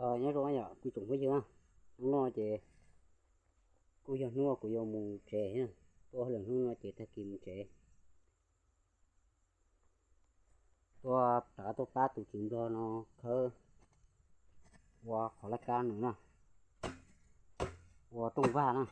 Nyob zoo yom kuv tsoom phooj ywg, hnub no ces kuj yog hnub kuv yuav mus tsev, tuaj hauj lwm hnub no ces tag kis mus tsev. Tuaj tav tuaj pab tus txiv nplog no khawb ua qhov laj kab no na, ua rooj vag na,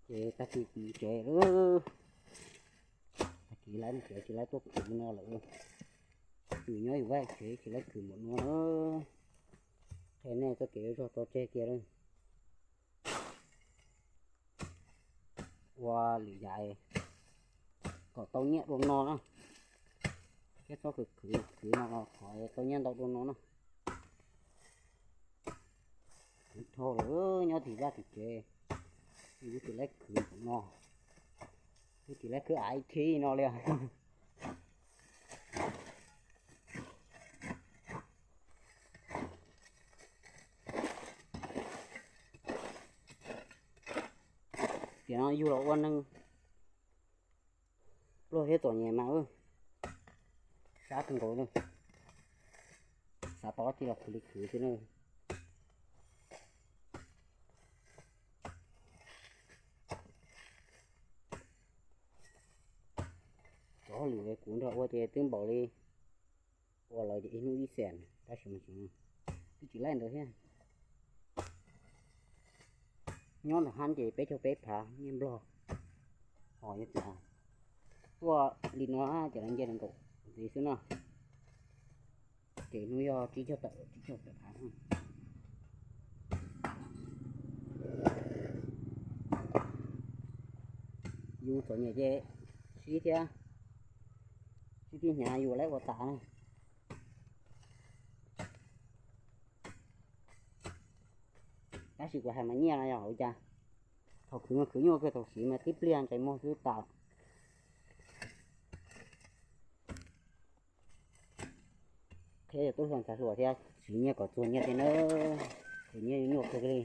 ces tag kis mus tsev lawm. Tag kis lawv mus tsev tsis lawv tuaj khwv no lawm, yus nyob yus vaj tsev tsis lawv khwv npaum no. Qhia nej txoj kev zog tso tseg kiag lawm. Ua lwm yam kom tau nyiaj dua no na, thiab txhob khwv khwv khwv no los qhov tau nyiaj ntau dua no na. Khwv dhau lawm, nyob tim vaj tim tsev, twb tsis lawv khwv npaum no, twb tsis lawv khwv ai thiv no li. Tiam no yug los ua neeg pluag thiab txom nyem mas, sab kawg nkaus na, xav tau dab tsi los khwv li khwv xwb na. Cov hauj lwm kuv nrog ua ces twb npaum li ua lawv ib hnub ib xees, tab sis mas twb tsis laij ntawd thiab. Nyob ntawm hab ces peb caug peb phav nyiaj nplog, ho yog tias tuaj li no ces lawv nce nees nkaum ntxiv xwb no. Ces hnub yog tsib caug tawm, tsib caug tawm phav. Yus txom nyem ces sib thiab, sib tib hnyav yus laib ua tas na. Tab sis kuv hais mas nyiaj no yog hauv cas, thaum khwv mas khwv nyuaj kawg, thaum siv mas tib pliag ntsais muag xwb tas. Qhia yog tub hluas ntxhais hluas thiab siv nyiaj kom txuag nyiaj thiab na, khwv nyiaj nyuaj kawg li.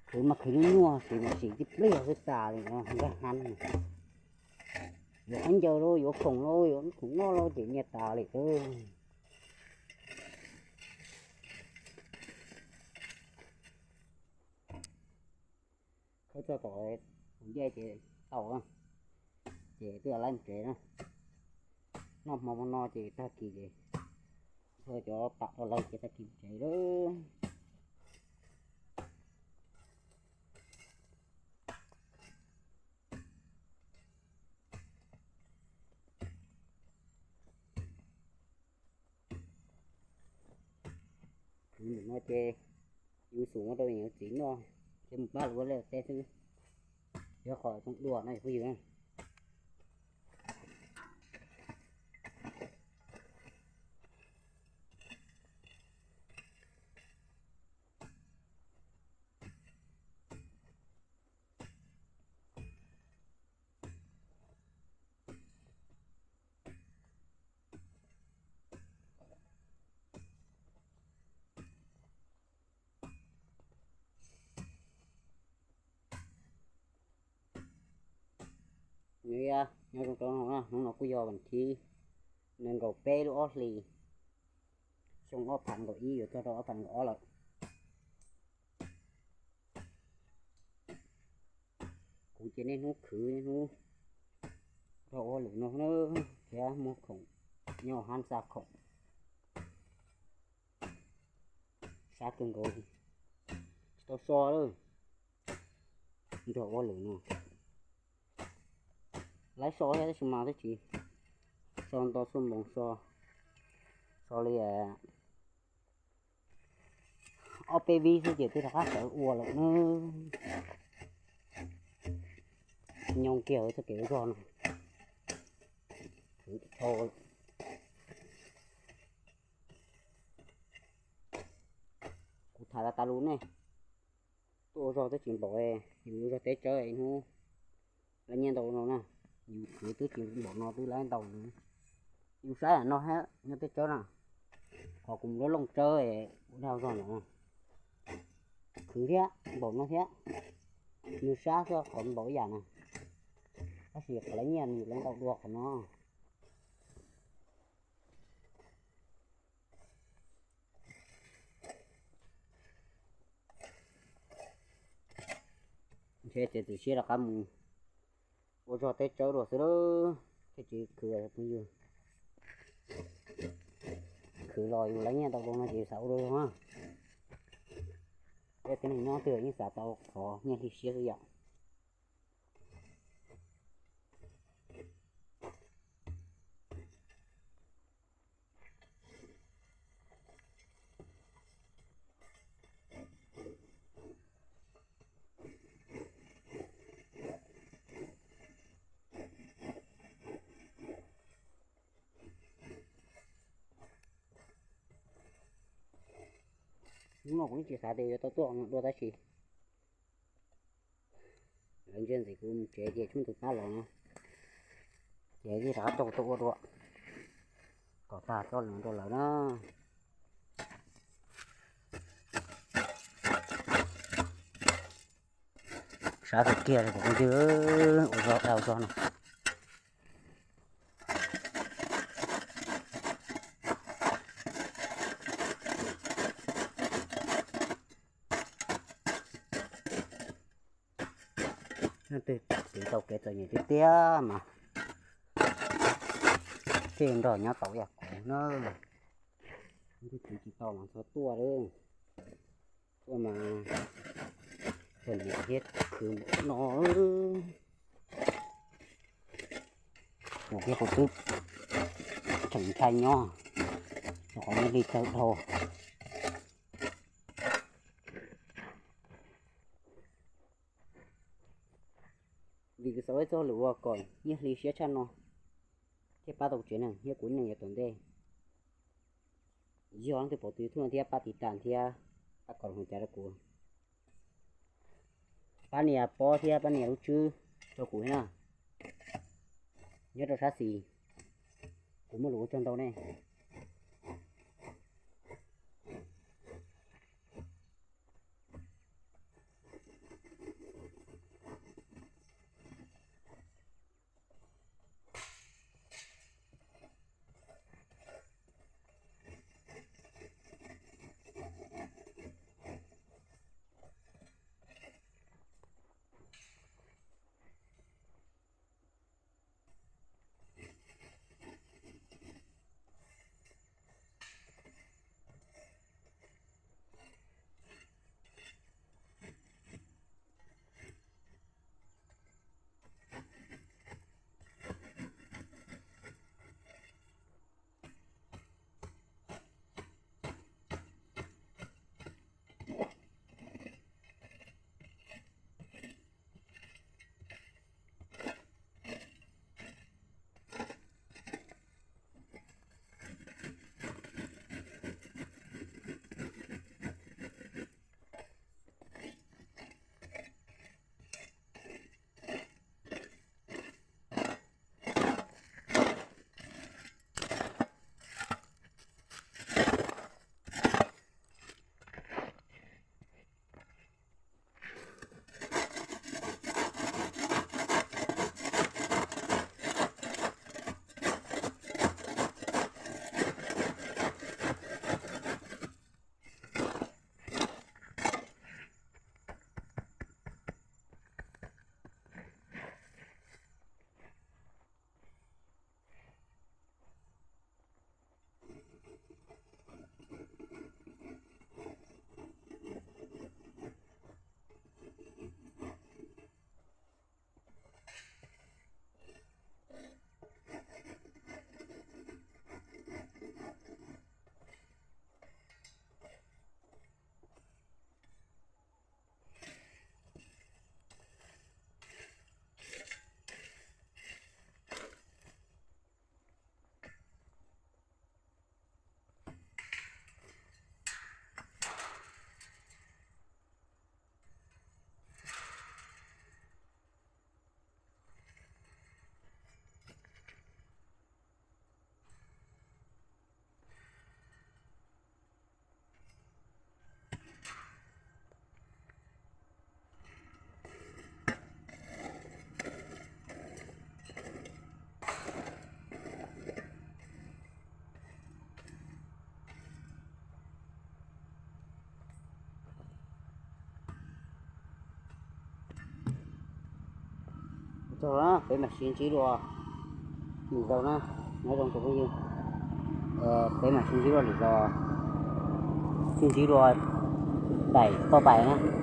Khwv mas khwv nyuaj nyuaj, siv mas siv tib pliag xwb tas li no, nkag hab. Yuav khaub ncaws los yuav khoom los yuav khoom noj los ces nyiaj tas li. Khawb txog tom ncej ces tau, ces twb laib mus tsev na. Noj hmo no ces tag kis ces cov pam rau lawv ces tag kis mus tsev lawm. Khwv ntawm no ces yus xub muab rau yus txiv noj, ces mus pab lawv ua liaj teb xwb, yog qhov zoo dua no yog phooj ywg. Nyob zoo rau hnub no kuj yog vas thib nees nkaum peb lub ob hlis, xyoo ob phav nees nkaum ib yuav txog rau ob phav nees nkaum ob lawm. Kuv ces niaj hnub khwv niaj hnub rau ua lwm no thiab muag khoom nyob hab xa khoom. Sab kawg nkaus, tsis tau so lawm, nrog ua lwm no. Laib so thiab tab sis mas twb tsis so nto xuab moos, so, so li ob peb vib xwb ces twb rov qab sawv ua lawm na. Nyob kiag txoj kev zog no, khwv dhau. Kuv tham tas tas lus nej, tuaj ua zog twb tsis npaum yus zog teb tsawb hnub laib nyiaj ntau no na. Yus khwv twb tsis npaum no twb laib ntau na. Yus saib no thiab nyob teb tsawb na, qhov kuv mus lub looj tsawb ua dag zog no, khwv thiab npaum no thiab, nws sab xwb qhov npaum ib yam na. Tab sis qhov laib nyiaj yus laib ntau dua qhov no. Ces txiav txim siab rov qab mus ua zog teb tsawb dua xwb lawm. Thiaj tsis khwv phooj ywg, khwv los yus lawv nyiaj tau zoo no ces xav ua dua zog na. Peb tib neeg nyob twg yeej xav tau qhov nyiaj hli siab xwb yom. Hnub no kuv yeej tsis xav tias yuav tau tuaj dua tab sis lawv ntsia ntxim kuv mus tsev ces tshuav tus pab los no, ces yeej rov qab coj kuv tuaj ua dua kom tag txoj lus rau lawv na. Sab tiag tiag li kuv phooj ywg, ua zog ua zog no. Leej twg tiv tau kev txom nyem tiag tiag mas thiaj nrog nyob tau ib yam kuv na. Leej twg tiv tsis tau mas txhob tuaj lawm. Tuaj mas txom nyem thiab khwv npaum no. Kuv thiab kuv twb tseem ntshai nyob rau qhov nyiaj hli tsawg dhau. Vim kuv xav ua ib txoj lus ua kom nyiaj hli siab tshaj no thiaj pab tau kuv tsev neeg thiab kuv ib neeg yav tom ntej. Yog leej twg pom tus YouTube no thiab pab tiv tas thiab pab kom lub hauv cas rau kuv, pab nias pob thiab pab nias lub tswb rau kuv thiab na. Nyob rau sab xis, kuv muaj lus ua tsaug ntau nej. Peb mam sib ntsib dua lwm zaus na, nyob zoo tus phooj ywg. Peb mam sib ntsib dua lwm zaus, sib ntsib dua daim poj pais na.